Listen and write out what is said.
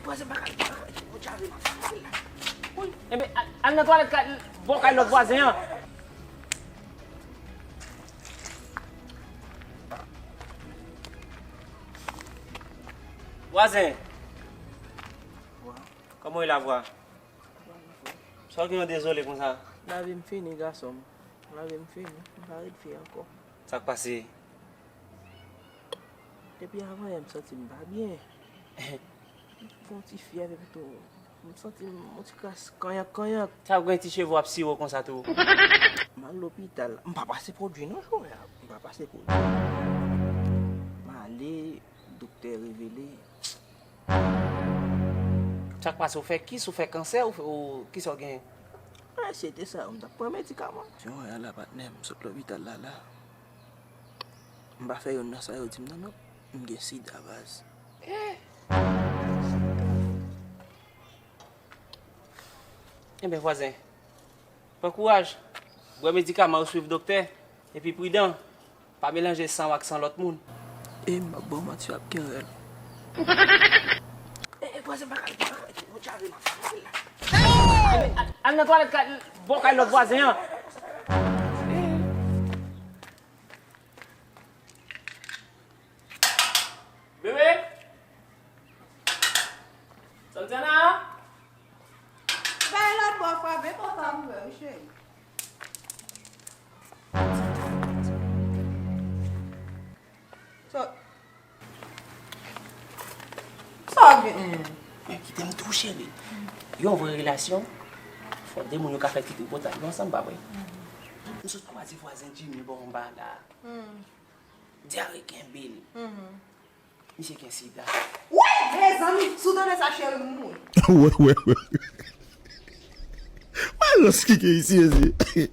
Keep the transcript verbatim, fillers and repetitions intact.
Vwazen pa ka, pa ka, bon, djave nan fè la. Wi, enben, al, al nan twalèt kay, bò kay lòt vwazen an. Vwazen. Kòman w ye la, vwa? Sa w gen yon dezole konsa? Lavi m fini, gason m. Lavi m fini. M pa ret fè ankò. Sa k pase? Depi avanyè m santi m pa byen. M fè yon ti fyèv epi tou, m santi m yon ti kras kanyank kanyank. Sa w gen ti cheve w ap sire w konsa tou? M al lopital. M pa pase pwodui non, jwè. M pa pase pwodui. M ale, doktè revele. Sa k pase? Ou fè kis, ou fè kansè, ou fè, ou, kisa w genyen? Mwen se te sa, m t ap pran medikaman. Jan w wè a la, patnè, m sot lopital la, la. M pa fè youn nan sa yo di m nan, non. M gen sida, baz. Eh! Enben, vwazen, pran kouraj. Bwè medikaman yo, swiv doktè. Epi pridan. Pa melanje san w ak san lòt moun. E m ap ba w manti, w ap gen rèl. E, e, vwazen, pa ka, pa ka, pa ka, pa ka, al, al nan twalèt kay, bò kay lòt vwazen an. Bebe! Santana! Bay lòt bò frape pòt la ouvè wi, cheri. Sa, sa w gen? Men kite m tou, cheri. Yon vrè relasyon, fò de moun yo ka fè ti tripotay yo ansanm, pa vre? M sot kwaze vwazen Jimmy bò anba la. Dyare kenbe l. Misye gen sida. Woy! Mezanmi, si w tande sa, cheri, m mouri. Wè, wè, wè. Malans ki gen isi, mesye.